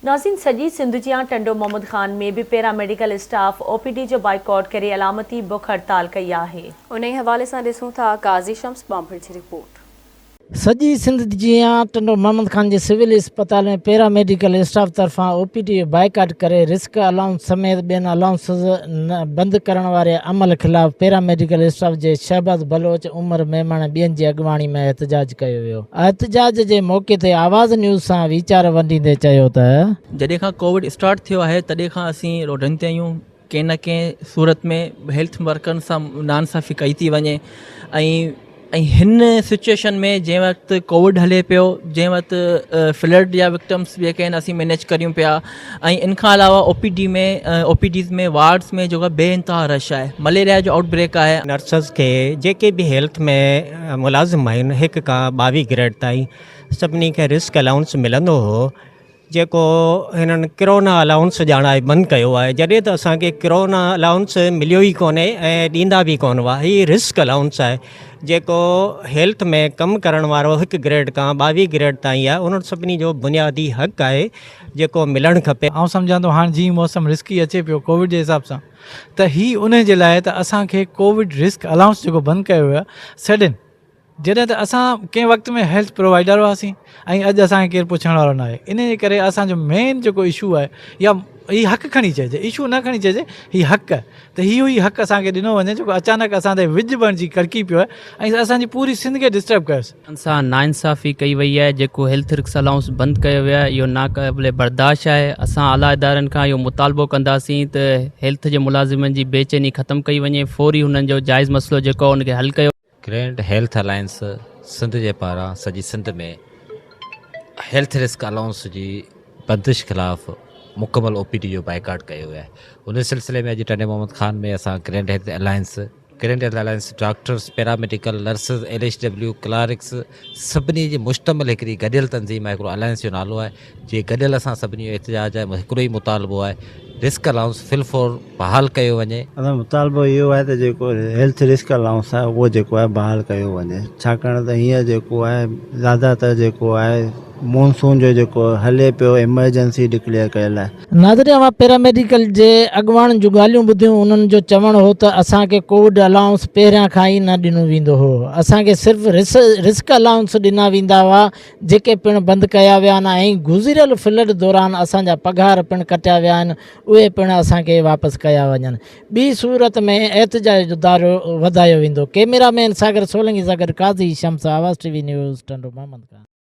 ناظرين سڄي سنڌ جيان ٽنڊو محمد خان ۾ به para medical staff O P D جو بائيڪاٽ ڪري علامتي بک هڙتال ڪئي آهي. انهي حوالي سان ڏسون ٿا قاضي شمس ٻانڀڻ جي رپورٽ. سڄي سنڌ جيان ٽنڊو محمد خان جي سول اسپتال ۾ پيرا ميڊيڪل اسٽاف طرفان او پي ڊي جو بائيڪاٽ ڪري رسڪ الائونس سميت ٻين الائونسز بند ڪرڻ واري عمل خلاف پيرا ميڊيڪل اسٽاف جي شهباز بلوچ، عمر ميمڻ ۽ ٻين جي اڳواڻي ۾ احتجاج ڪيو ويو. احتجاج جي موقعي تي آواز نيوز سان ويچار ونڊيندي چيو ته. جڏهن کان ڪووڊ اسٽارٽ ٿيو آهي تڏهن کان اسين روڊن تي آهيون ڪنهن نه ڪنهن صورت ۾ هيلٿ ورڪرن سان ناانصافي ڪئي ٿي وڃي ۽ ۽ هن سچويشن ۾ جنهن وقت ڪووڊ هلي پيو جنهن وقت فلڊ جا وڪٽمس جيڪي آهن اسين مينيج ڪريون پيا ۽ ان کان علاوه O P D ۾ O P Ds ۾ wards ۾ جيڪو بي انتها رش آهي مليريا جو آئوٽ بريڪ آهي. نرسز کي جيڪي به هيلٿ ۾ ملازم آهن هڪ کان ٻاويهه گريڊ تائين سڀني کي رسڪ الائونس ملندو هو جيڪو هنن ڪرونا الائونس ڄاڻائي بند ڪيو آهي جڏهن ته اسان کي ڪرونا الائونس مليو ئي ڪونهي ۽ ڏيندا به ڪونه هئا هي رسڪ الائونس آهي جيڪو هيلٿ ۾ ڪم ڪرڻ وارو هڪ گريڊ کان ٻاويهه گريڊ تائين آهي انهن سڀني جو بنيادي حق آهي جيڪو ملڻ کپي. آئون سمجهان ٿو هاڻ جيئن موسم رسڪي اچي پيو ڪووڊ جي حساب سان ته هي انهي جي لاء ته اسان کي ڪووڊ رسڪ الائونس جيڪو بند ڪيو ويو آهي سڊن جڏهن ته اسان ڪنهن وقت ۾ هيلٿ پرووائيڊر هئاسين ۽ اڄ اسان کي ڪير پڇڻ وارو ناهي انهي جي ڪري اسان جو مين جيڪو اشو آهي يا هي حق کڻي چئجي اشو نه کڻي چئجي هي حق آهي ته اهو ئي حق اسان کي ڏنو وڃي جيڪو اچانڪ اسان تي وڄ بڻجي ڪڙڪي پيو آهي ۽ اسان جي پوري سنڌ کي ڊسٽرب ڪيس. ان سان ناانصافي ڪئي وئي آهي جيڪو هيلٿ رسڪ الائونس بند ڪيو ويو آهي اهو ناقابل برداشت آهي اسان اعليٰ ادارن کان اهو مطالبو ڪنداسين ته هيلٿ جي ملازمن جي بي چيني ختم ڪئي وڃي فوري هنن جو جائز مسئلو جيڪو آهي ان کي حل ڪيو گرينڊ هيلٿ الائنس سنڌ جي پاران سڄي سنڌ ۾ هيلٿ رسڪ الائونس جي بندش خلاف مڪمل او پي ڊي جو بائيڪاٽ ڪيو ويو آهي ان سلسلي ۾ اڄ ٽنڊي محمد خان ۾ اسان grand health alliance grand health alliance doctors paramedical nurses L H W clerks سڀني جي مشتمل هڪڙي گڏيل تنظيم آهي هڪڙو الائنس جو نالو آهي جي گڏيل اسان سڀني جو احتجاج آهي هڪڙو ئي مطالبو آهي رسڪ الائونس فل فور بحال ڪيو وڃي. اسان جو مطالبو اهو آهي ته جيڪو هيلٿ رسڪ الائونس آهي اهو جيڪو آهي بحال ڪيو وڃي ڇاڪاڻ ته هينئر جيڪو آهي زياده تر جيڪو آهي مونسون جو جيڪو هلي پيو ايمرجنسي ڊڪليئر ڪيل آهي. ناظرين اوهان پيراميڊيڪل جي اڳواڻن جون ڳالهيون ٻڌيون انهن جو چوڻ هو ته اسان کي ڪووڊ الائونس پهريان کان ئي نه ڏنو ويندو هو اسان کي صرف رسڪ الائونس ڏنا ويندا هئا جيڪي پڻ بند ڪيا ويا آهن ۽ گذريل فلڊ دوران اسان جا پگهار پڻ ڪٽيا ويا آهن اهي پڻ اسان کي واپس ڪيا وڃن ٻي صورت ۾ احتجاج جو دائرو وڌايو ويندو ڪئميرا مين ساگر سولنگي سان گڏ Qazi Shams Awaz T V news Tando Muhammad Khan.